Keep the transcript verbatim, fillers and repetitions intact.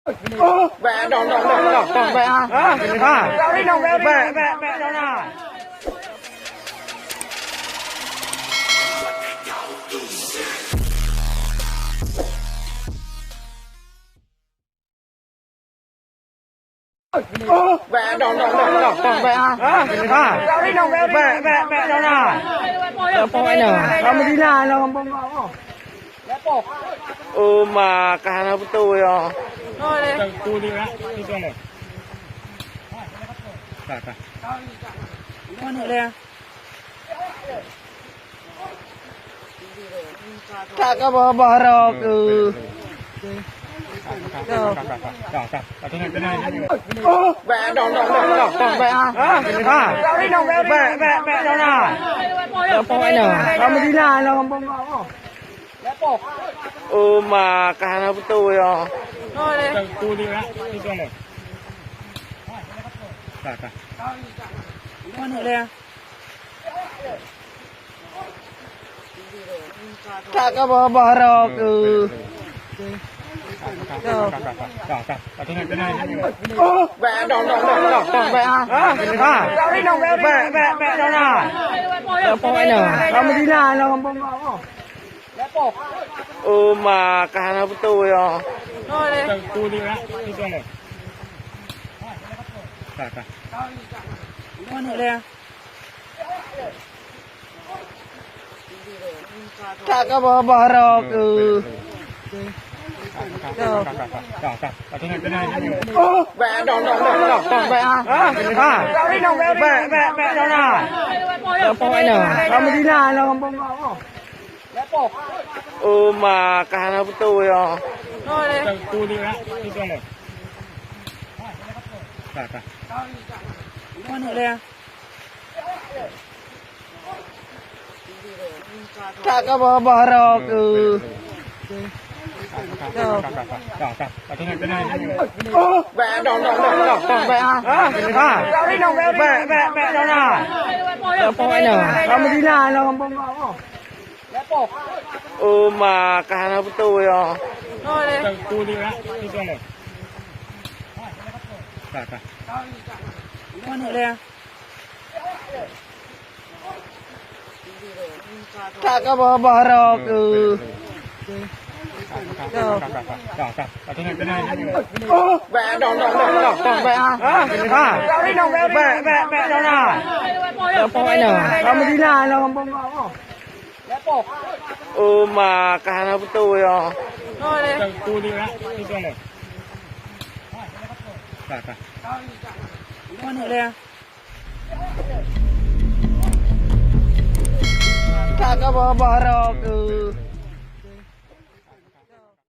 Bèk, dong, dong, dong, dong, dong, bèk, ah. Ah. Bèk, bèk, bèk, dong, ah. Bèk, dong, dong, dong, dong, dong, bèk, ah. Ah. Bèk, bèk, bèk, dong, ah. Lam Madinah, lam kampung kau. Oh, ma, ka hana beutôi, ya. Tak ka bah-bah rok, eh. Bèk, dong, dong, dong, dong, dong, bèk, ah. Ah. Bèk, bèk, bèk, dong, ah. Lam Madinah, lam kampung kau. Oh, ma, ka hana beutôi, ya. Tak ka bah-bah rok, eh. Bèk, dong, dong, dong, dong, dong, bèk, ah. Ah. Bèk, bèk, bèk, dong, ah. Lam Madinah, lam kampung kau. Oh, ma, ka hana beutôi, ya. Tak ka bah-bah rok, eh. Bèk, dong, dong, dong, dong, dong, bèk, ah. Ah. Bèk, bèk, bèk, dong, ah. Lam Madinah, lam kampung kau. Oh, ma, ka hana beutôi, ya. Tak ka bah-bah rok, eh. Bèk, dong, dong, dong, dong, dong, bèk, ah. Ah. Bèk, bèk, bèk, dong, ah. Lam Madinah, lam kampung kau. Oh, ma, ka hana beutôi, ya. Tak ka bah-bah rok, eh. Bèk, dong, dong, dong, dong, dong, bèk, ah. Ah. Bèk, bèk, bèk, dong, ah. Lam Madinah, lam kampung kau. Oh, ma, ka hana beutôi, ya. Tak ka bah-bah rok, eh.